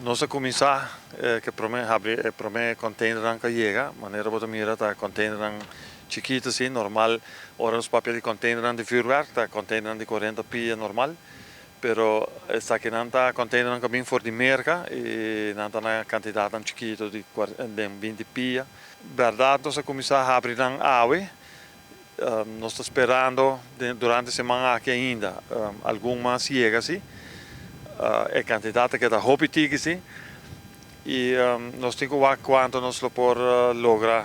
Nos a kuminsá ku e promé habri e promé containernan ku a yega. Manera bo ta mira ta containernan chikitu así, normal ora nos papia di containernan di vuurwerk ta containernan di 40 pia normal, pero esakinan ta containernan ku a bin for di Merka i nan ta na kantidatnan chikitu di den 20 pia. Bèrdat nos a kuminsá habri nan awe. Nos ta sperando durante e siman aki ainda algun mas yega si. E kantidat ta keda hopi tiki si i nos tin ku wak kuantu nos lo por logra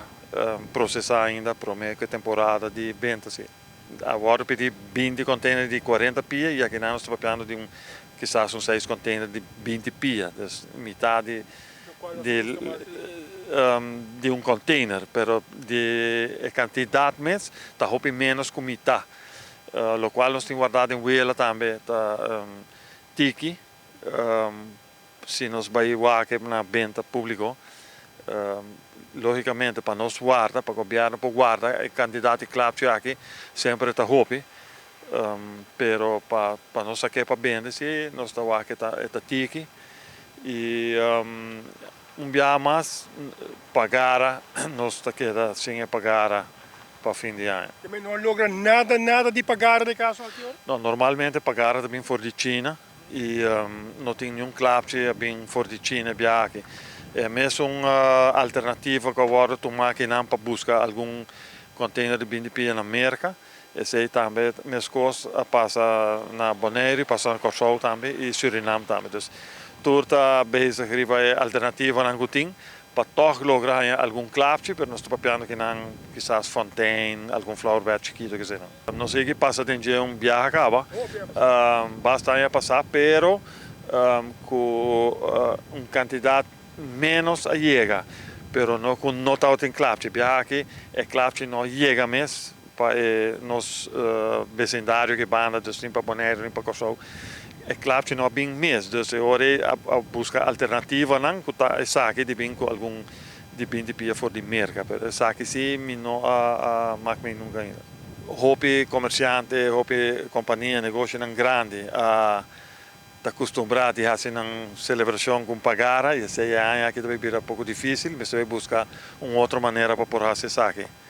prosesá ainda promé ku e temporada di benta si. A wòrdu pidí 20 kònteiner di 40 pia i akinan nos ta papiando di un kisas un seis kònteiner di 20 pia, dus mitá di di di un container, pero di e cantidad mes ta hopi menos cu mitad, locual nos tin warda den wela tambe ta tiki, si nos bay wak na benta publico, logicamente pa nos warda, pa gobierno por warda e cantidad di klapchi aki semper e ta hopi, pero pa nos sake pa bende si nos ta wak e ta tiki. I un biaha mas pagara nos ta keda sin e pagara pa fin di aña. Te no a logra nada nada di pagara den kaso aki ora? No, normalmente pagara ta bin for di China i no tin niun klapchi a bin for di China e biaha aki. E mesun alternativa ku a wòrdu tuma akinan pa buska algun container di bin di pia na Merka. Esei tambe meskos a pasa na Boneiru, pasa na Kòrsou tambe i Surinam tambe. Dus tur ta bezig riba e alternativanan ku tin pa tòg logra haña algun klapchi, pero nos ta papiando kinan kisas fontein, algun flowerbed chikitu ke eseinan. No sigui pasa den dje un biaha kaba, basta aña pasá, pero ku un kantidat ménos a yega, pero no ku no tabatin klapchi. Biaha aki e klapchi no yega mes pa e nos besindario ki banda, dus ni pa Boneiru ni pa Kòrsou, e klapchi no a bin mes. Dus e ora ei a buska alternativanan ku ta esaki di bin ku algun di 20 pia for di Merka. Pero esaki si mi no a mak mi nunka ainda. Hopi komersiante, hopi kompania, negoshonan grandi a ta kustumbrá di hasi nan selebrashon ku un pagara i esei e aña aki ta bai bira poko difísil. Mester bai buska un otro manera pa por hasi esaki.